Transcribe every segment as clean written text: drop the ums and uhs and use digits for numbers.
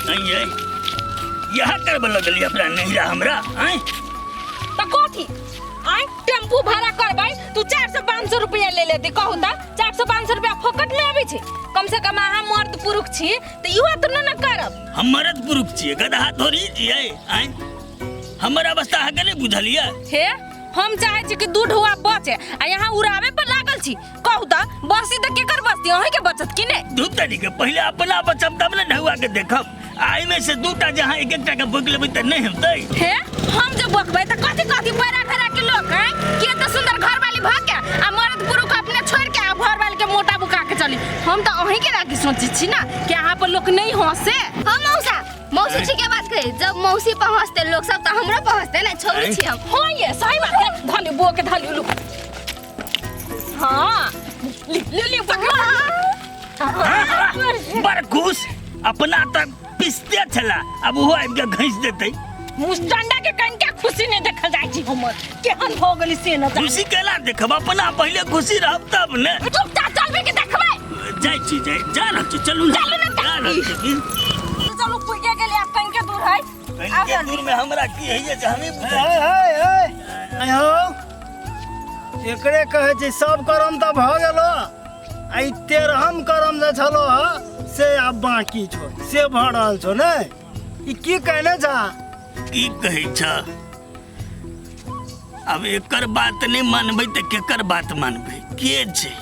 नहीं ये यह करबे लगलियै अपना नैहरा हमरा आँय। त कथी आय टेम्पू भाड़ा करबै तू 400 500 रुपया ले लेती। कहू त 400 500 रुपया फोकट में आबै छै? कम से कम अहाँ मर्द पुरुष छी त इहो त न करब। हम मर्द पुरुष छियै, गदहा थोड़ी छियै आँय। हमर अवस्था अहाँके नहि बुझलियै? हे, हम चाहे छी कि दू ढुआ बचे आ यहाँ उड़ावे पर लागल छी। कहू त बसी त केकर बसती, अहीं के बचत कि नहि? दू तरीके पहिले अपना बचब तब ने ढुआ के देखब। आ एहिमे से दूटा जहाँ एक एकटा के बोकि लेबै तऽ नहि हेतै? हे, हम जे बकबै तऽ कथी कथी पैरा घेरा के लोक हैं के तऽ सुंदर घरवाली भऽ के आ मर्द पुरुष अपने छोड़ के आ घरवाली के मोटा बुका के चली। हम तऽ अहीं के राखी सोचै छी ना कि अहाँ पर लोक नहीं हंसे। हम मौसा मौसी ठीक है बात कही, जब मौसी पर हंसते लोग सब तो हमरो पर हंसते ना, छोड़ी छी हम। हाँ ये सही बात है, धनी बो के धनी लू। हाँ ले ले ले पकड़। बड़ खुश अपना तऽ पिसते छला, अब ओहो आबि के घैस देतै। मुस्टंडा के कनिका खुशी नहीं देखल जाइ छी हमर, केहन भऽ गेली से न जाने। खुशी केला देखब, अपना पहिले खुशी रहब तब ने। चुपचाप चलबे के देखबै? जाइ छी, जाइ जा रहल छी, चलू ने। चलू ने, जा रहल छी की? चलू, पुगे गेली, आब कनिके दूर है। कनिके दूर में हमरा की होइए जे हमे बुझै। हे हे हे अहो, एकरे कहै छै सब करम तऽ भऽ गेलो, आ ई तेरहम करम जे छलो ह से आब बाकी छो, से भऽ रहल छो ने। ई की कहने छा? की कहै छ? आब एकर बात नहि मानबै तऽ केकर बात मानबै? के छै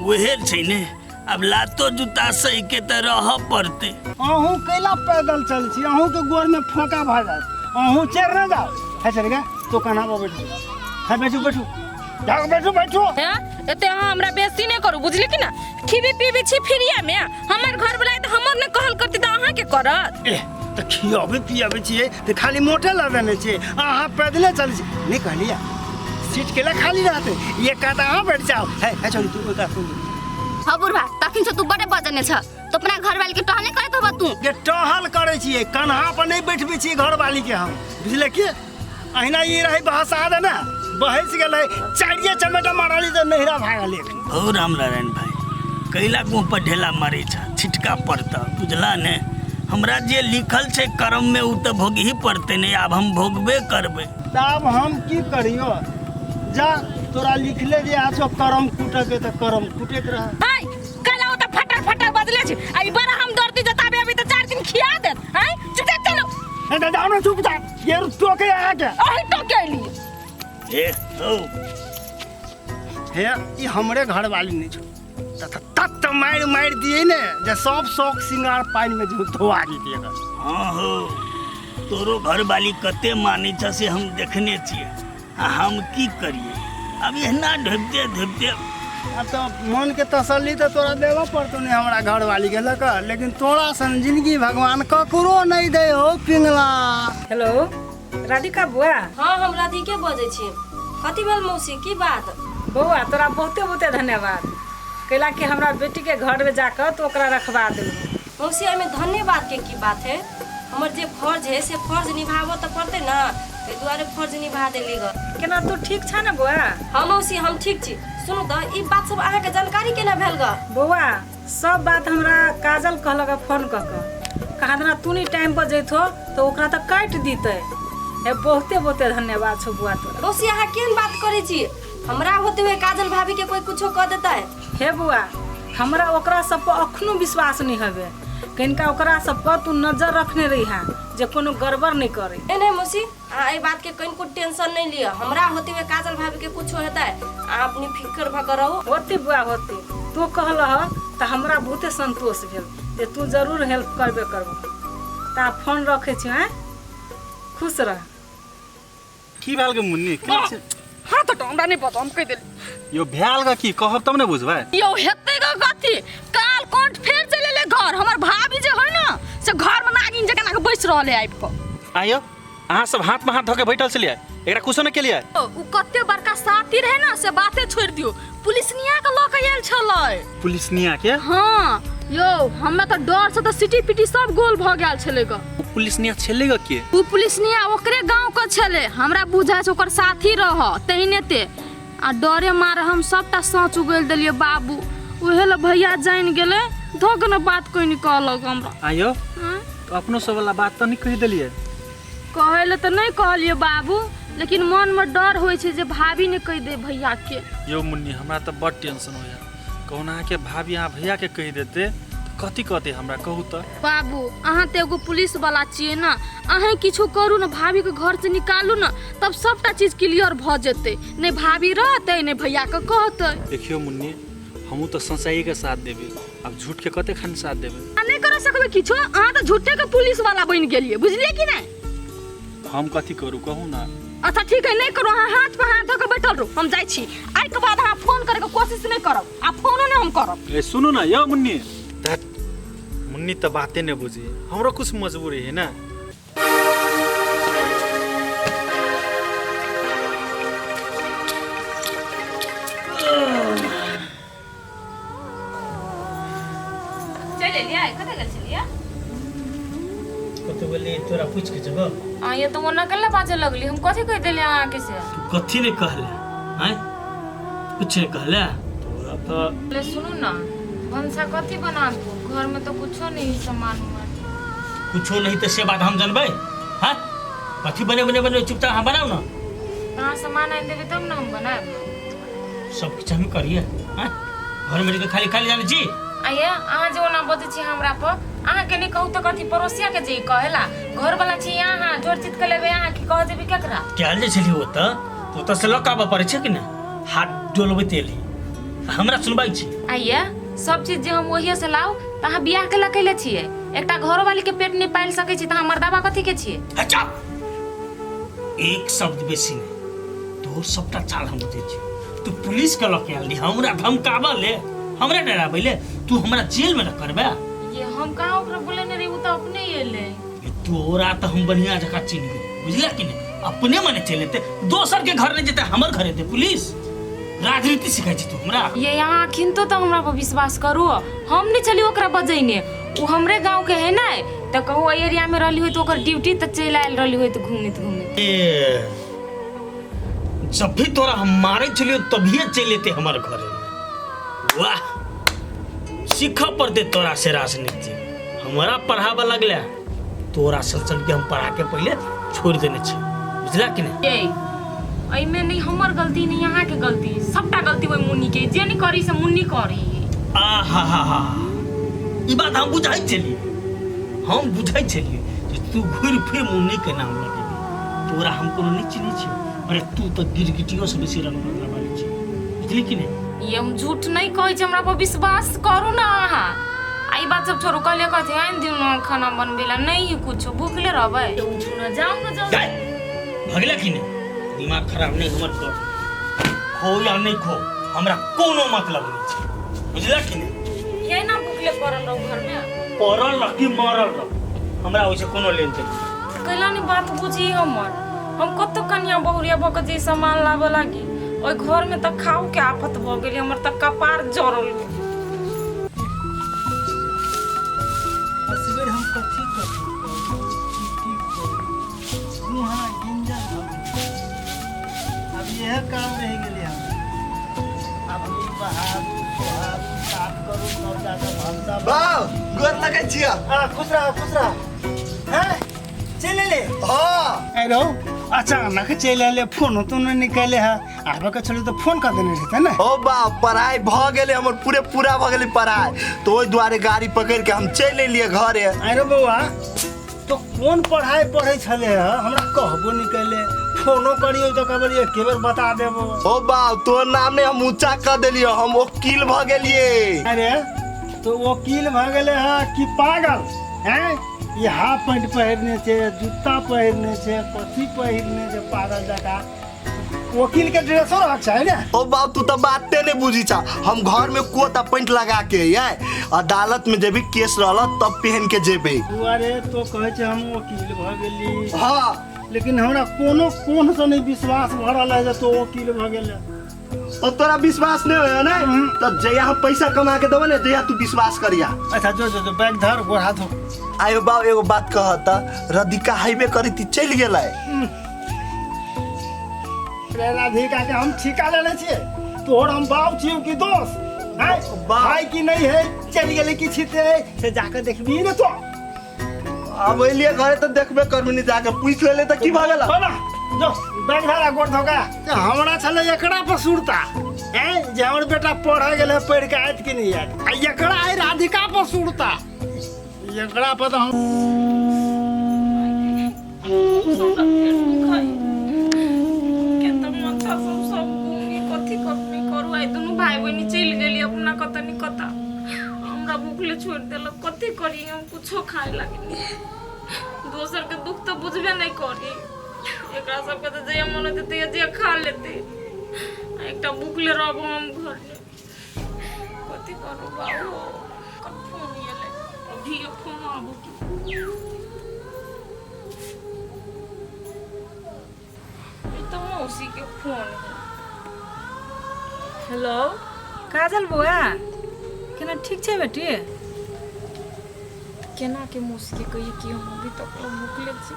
उहे छै ने, आब लातो जूता सही के तऽ रहऽ पड़तै। अहूँ कैला पैदल चल छी? अहूँ के गोर में फोका भऽ जायत, अहूँ चढ़ न जाओ। है चल गे, तो कन्हा पर बैठू, है बैठू बैठू, जाओ बैठू बैठू। हैं, एते अहाँ हमरा बेसी नहि करू, बुझली कि ना? खिबी पीबी छी फ्रीए में, हमर घर वाला तऽ हमर नहि कहल करती तऽ अहाँ के करत? ए तऽ खियाबै पियाबै छियै तऽ खाली मोटे लऽ देने छियै, अहाँ पैदले चलै छी। नहि कहलियै सीट केला खाली रहतै, एक कात अहाँ बैठ जाओ। है है चलू, तू ओहि कात सुन। हाँ बुढ़वा, तखन से तू बड़े बजने छ, तो अपना घर वाली के टहल नहीं करत होबा तू? ये टहल करै छियै, कन्हा पर नहीं बैठबै छियै घर वाली के हम, बुझले कि? अहिना ई रहै बहसा दे ने, बहस गेलै, चारिये चमेटा मारली तऽ नैहरा भागल एक। हो राम नारायण भाई, कैला मुँह पर ढेला मारै छ, छिटका पड़ता बुझला ने? हमरा जे लिखल छै कर्म में उ तऽ भोगही पड़तै ने, आब हम भोगबे करबै। तऽ आब हम की करियो? जा तोरा लिखले जे आछो करम कुटके तऽ करम कुटैत रह। हाय, कल आओ तऽ फटर फटर बजले छी, आ ई बड़ा हम दर्दी जताबे अभी तऽ 4 दिन खिया देत। हाय, चुपचाप चलू। ए, तऽ जाओ ने चुपचाप, ये टोके अहाँके। अही टोके एली। ए हो हे, ई हमरे घरवाली नहि छौ तऽ तत मारि मारि दिए ने जे सब शौक सिंगार पानि में धोआ जेतै एकर। हाँ हो, तोरो घरवाली कते मानै छ से हम देखने छियै, आ हम की करियै अब एहना ढोबिते ढोबिते। आब तऽ मन के तसल्ली तऽ तोरा देबऽ पड़तौ ने हमरा घरवाली के लऽ कऽ, लेकिन तोरा सन जिंदगी भगवान ककरो नहि दै हो पिंगला। हेलो राधिका बुआ। हाँ, हम राधिके बजै छी। कथी भेल मौसी, की बात? बौआ, तोरा बहुते बहुते धन्यवाद, कैला कि हमरा बेटी के घर में जाकर तू ओकरा रखवा देलहु। मौसी, एहिमे धन्यवाद के की बात है? हमर जे फर्ज है से फर्ज निभाबऽ तऽ पड़तै ने, ताहि दुआरे फर्ज निभा देली ग। केना तू ठीक छ ने बौआ? हाँ मौसी, हम ठीक छी। सुनू तऽ, ई बात सब अहाँके जानकारी केना भेल ग? बौआ, सब बात हमरा काजल कहलक फोन कऽ कऽ, कहा देना तू नहीं टाइम पर जैथो तऽ ओकरा तऽ काटि दीतै। हे, बहुते बहुते धन्यवाद छौ बौआ तोरा। मौसी, अहाँ केहन बात करै छी? हमरा होते हुए काजल भाभी के कोई कुछो कह देतै? हे बौआ, हमरा ओकरा सब पर अखनो विश्वास नहीं हवे, कनिका ओकरा सब पर तू नजर रखने रही है जे कोनो गड़बड़ नहीं करे। नहीं नहीं मौसी, अहाँ एहि बात के कनिको टेंशन नहीं लिअ, हमरा होते हुए काजल भाभी के कुछो हेतै अहाँ अपनी फिक्र भऽ कऽ रहू। होती बुआ होती, तू कहलह तऽ हमरा बहुते संतोष भेल जे तू जरूर हेल्प करबे करबो। तऽ आब फोन रखै छी। आँय, खुश रह। की भेल गे मुन्नी? केना छै? हाँ तो हमरा नहीं पता, हम कह देली। यो भेल गे की कहब तब ने बुझबै। यो हेतै ग कथी, काल कोंट फेर चले ले घर, हमर भाभी जे है ना से घर में नागिन जकाँ के बैस रहले आबि कऽ। आयो अहाँ सब हाथ में हाथ धऽ के बैठल छलियै, एकरा कुछो नहि केलियै? उ कते बड़का साथी रहे ना से बाते छोड़ दियो, पुलिसनिया के लऽ के आयल छलै। पुलिसनिया के? हाँ यो, हमे तऽ डर से तऽ सिटी पिटी सब गोल भऽ गेल छलै ग। उ पुलिसनिया छलै ग के? उ पुलिसनिया ओकरे गांव के छलै, हमरा बुझाइ छै ओकर साथी रह तहिने ते, आ डरे मारे हम सबटा साँच उगेल देलियै बाबू, उहे लए भैया जानि गेलै धोक न बात कोई नहीं कहलक हमरा। आयो हाँ? तो अपनो सब वाला बात तऽ नहीं कहि देलियै? कहै लए तऽ नहीं कहलियै बाबू, लेकिन मन में डर होइ छै जे भाभी ने कहि दे भैया के। यौ मुन्नी, हमरा तऽ बड टेंशन होइया, कहू अहाँके भाभी अहाँ भैया के कहि देते तऽ कथी कहते हमरा, कहू तऽ। बाबू अहाँ तऽ एगो पुलिस वाला छियै ने, अहें किछो करू ने, भाभी के घर से निकालू ने, तब सबटा चीज क्लियर भऽ जेतै। नहि भाभी रहतै नहि भैया के कहतै। देखियौ मुन्नी, हमहूँ तऽ सच्चाई के साथ देबै, आब झूठ के कते खान साथ देबै? आ नहि कर सकबै किछो, अहाँ तऽ झूठे के पुलिस वाला बनि गेलियै, बुझलियै कि नहि? हम कथी करू कहू ना। अच्छा ठीक है, नहीं करू, अहाँ हाथ पर हाथ धऽ के बैठल रहू, हम जाइ छी। आइ के बाद अहाँ फोन करे के कोशिश नहीं करब, आ फोनो नहीं हम करब। ए सुनू ना यौ मुन्नी, that Munni तऽ बाते नहीं बुझी, हमरो कुछ मजबूरी है ना। चलि एलियै? कतऽ गेल छलियै? कतौ गेलियै तोरा पूछि के जेबौ? आ ये तऽ ओना केला बाजऽ लगली, हम कथी कहि देलियै अहाँके से? तू कथी नहि कहले? आँय, कुछ नहि कहले तोरा तऽ। ले सुनू ना, भनसा कथी बनाबू? घर में तो कुछो नहीं है सामान उमान। कुछो नहीं तऽ से बात हम जनबै? हाँ, कथी बने बने बने चुपचाप अहाँ बनाउ ना। अहाँ सामान आनि देबै तब ना हम बनायब। सब किछु हम करिए। हाँ, घर में रहिके खाली खाली जानै छी। आये अहाँ जे ओना बजै छी हमरा पर, अहाँके नहि कहू तऽ कथी पड़ोसिया के जे ई कहेला? घर वाला छी अहाँ, जोर चित के लेबै अहाँ की कह जेबै केकरा? कयल जे छली ओतऽ, ओतऽ से लऽ कऽ आबऽ पड़ै छै कि नहि? हाथ डोलबैत एली, हमरा सुनबै छी। आइये सब चीज जे हम ओहिये से लाउ तऽ अहाँ बियाह केला कैले छियै? एकटा घरोवाली के पेट नहि पालि सकै छी तऽ अहाँ मर्दाबा कथी के छियै? अच्छा, एक शब्द बेसी नहि, तोहर सबटा चाल हम बुझै छी। तू पुलिस के लऽ के आयल रही हमरा धमकाबऽ ले, हमरा डराबै ले, तू हमरा जेल में न करबे। ये हम कहाँ ओकरा बोलेने रही, उ तऽ अपने एलै। ये तोरा तऽ हम बढ़िया जकाँ चिन्ह गेली, बुझले कि नहि? अपने मने चलि एतै, दोसर के घर नहि जेतै, हमर घर एतै पुलिस। राजनीति सिखाइ छी तू हमरा? ये अहाँ अखिनतो तऽ हमरा पर विश्वास करू, हम नहि छली ओकरा बजैने, उ हमरे गाँव के है ने, तऽ कहू एहि एरिया में रहली होइत ओकर ड्यूटी तऽ चलि आयल रहली होइत घूमैत घूमैत। ए जब भी तोरा हम मारै छलियो तभिए चलि एतै हमर घरे। वाह, सीखऽ पड़तै तोरा से राजनीति। हमरा पढ़ाबऽ लगले, तोरा सन सन के हम पढ़ा के पहिले छोड़ि देने छी, बुझला कि नहि? ये एहिमे नहि हमर गलती नहि अहाँके गलती, सबटा गलती ओहि मुन्नी के, जे नहि करी से मुन्नी करी। आ हा हा हा, ई बात हम बुझै छलियै, हम बुझै छलियै जे तू घुरि फिर मुन्नी के नाम लगेबी। तोरा हम कोनो नहि चिन्है छियौ। अरे तू तऽ गिरगिटियो से बेसी रंग बदला वाली छी, बुझली कि नहि? ये हम झूठ नहीं कहै छी, हमरा पर विश्वास करू ना अहाँ। आ ई बात सब छोड़ू, कहलियै कथी आनि दियौ ना खाना बनबै ला, नहीं है कुछो, भूखले रहबै। उठू ना, जाउ ना जाउ। जाय भगला कि नहि? दिमाग खराब नहि हमर कर, खो या नहि खो हमरा कोनो मतलब नहि छै, बुझला कि नहि? ये ना भूखले पड़ल रहू घर में। पड़ल रह कि मरल रह, हमरा ओहिसँ कोनो लेन देन नहि। कैला नहीं बात बुझी हमर, हम कतौ कनिया बहुरिया भऽ के जे सामान लाबऽ लागी ओहि घर में तऽ खाऊ के आफत भऽ गेली, हमर तऽ कपार जरल गेल। असगर हम कथी कथी करू, की की करू, मुँह गिंजन भऽ गेल। आब इएह काम रहि गेलै हम। आब हम ई बहारू सोहारू साफ करू तब जाकऽ भनसा। बाउ, गोर लगै छियऽ। हाँ, खुश रह, खुश रह। हैं, चलि एलै? हाँ। अरे अचानक चलि एलै, फोनो तोनो निकले है, आबऽ के छलै तऽ फोन कऽ देने रहितै ने। ओ बाप, पढ़ाई भऽ गेलै हमर, पूरे पूरा भऽ गेलै पढ़ाई, तऽ ओहि दुआरे गाड़ी पकड़ि के हम चलि एलियै घरे। अरे बौआ, तो कोन पढ़ाई पढ़ै छलै है, हमरा कहबो नहि कैले, फोनो करियौ तऽ कहबै एके बेर बता देबो। ओ बाप, तोहर नाम ने हम ऊँचा कऽ देलियौ, हम वकील भऽ गेलियै। अरे तो वकील भऽ गेलै है कि पागल हैं? ई हाफ पैंट पहिरने छै, जूता पहिरने छै, कथी पहिरने छै पागल जकाँ? वकील के ड्रेसो रहक चाही ने। ओ बाप, तू तऽ बाते नहीं बुझी छा, हम घर में कोट आ पैंट लगा के ये अदालत में जेबी केस रहल तब पहन के जेबे। तू अरे तो कहै छै हम वकील भऽ गेली। हाँ। लेकिन हमरा कोनो कोन से नहीं विश्वास भऽ रहल है जे तो वकील भऽ गेल। और तोरा विश्वास नहीं होया ना, तो जया हम पैसा कमा के देबो ने जया तू विश्वास करिया। अच्छा जो जो जो बैग धर, गोड़ हाथ धो। आयो बाप, एगो बात कहता, राधिका हाईवे करी ती चलि गेलै। रे राधिका के हम ठीका लेने छियै, तोहर हम बाप छियौ कि दोस्त? हैं भाई की नहीं है चल गेलै कि छिते से जाके देखबी ने तो। अब एलिए घरे त देखबे करबी नहीं, जाके पूछ लेले त की भऽ गेल? ना जो बैग धारा गोड़ धोका। हमरा छलै एकरा पर सुरता हैं जे हमर बेटा पढ़ गेलै, पढ़ के आयत कि नहीं आयत, आ एकरा आइ राधिका पर सुरता, एकरा पर तो हम माथा सब सब घूमी कथी कथी करू। आइ दुनू भाई बहिनी चलि गेली अपना कतऽ नि कतऽ, हमरा भूखले छोड़ि देलक। कथी करी हम, कुछो खाए लागी दोसर के दुख तऽ बुझबे नहीं करी। एकरा सबके तऽ जहिया मन होतै तहिया जे खा लेतै, आ एकटा भूखले रहबो हम घरमे। कथी करू बाबू? फोन एलै अभी, फोन आबू की ई तऽ मौसी के फोन है। हेलो काजल बौआ, केना ठीक छै बेटी? केना के मौसी के कहिए कि हम अभी तक भूखले छी,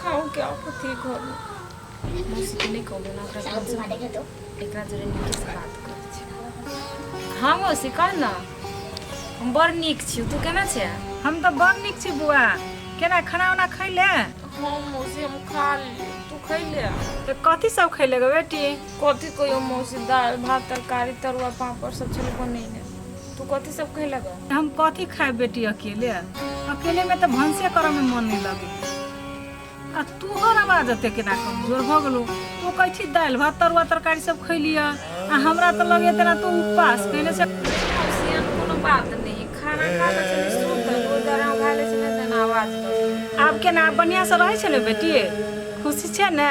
खाओ के आफत है घर में। मौसी के नहीं कहबो ना, ओकरा टेंशन, एकरा जरे नीके से बात करै छी। हाँ मौसी कह ना, हम बड़ नीक छी, तू केना छै? हम तऽ बड़ नीक छी बौआ। केना खाना उना खैले? हाँ मौसी हम खा लेली, तू खैले? तऽ कथी सब खैले गो बेटी? कथी कहियो मौसी, दालि भात तरकारी तरुआ पापड़ सब छलै बनेने। तू कथी सब खैले ग? हम कथी खाए बेटी, अकेले अकेले में तऽ भनसे करऽ में मन नहीं लगे। आ तोहर आवाज एते केना कमजोर भऽ गेलौ? तू कहै छी दालि भात तरुआ तरकारी सब खैलियऽ, आ हमरा तऽ लगैए तेना तू उपवास कयने छै। मौसी एहन कोनो बात नहीं, खाना खा ले छली सुतल, ओहि दौरान खा ले छली तेना आवाज लगे। आब केना बढ़िआँ से रहै छै ने बेटी, खुशी छै ने?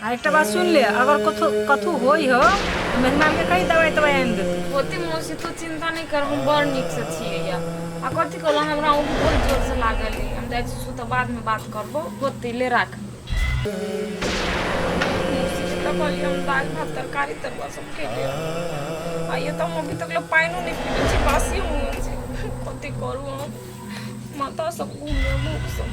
आ एकटा बात सुनि ले, अगर कथू कथू होइ हो तऽ मेहमान के कही दवाइ तवाइ आनि देतौ। होती मौसी तू चिंता नहीं कर, हम बड़ नीक से छियै या। आ कथी कहलहुँ, हमरा ऊँघ बहुत जोर से लागल है, हम जाइ छी सुतऽ, बाद में बात करबो। होती ले राख। मौसी के तऽ कहलियै हम दालि भात तरकारी तरुआ सब खेलियै, आ ये तऽ हम अभी तक ले पानिओ नहीं पीने छी, बासी मुँह छी। कथी करू हम, माथा सब घूमे भूख सब।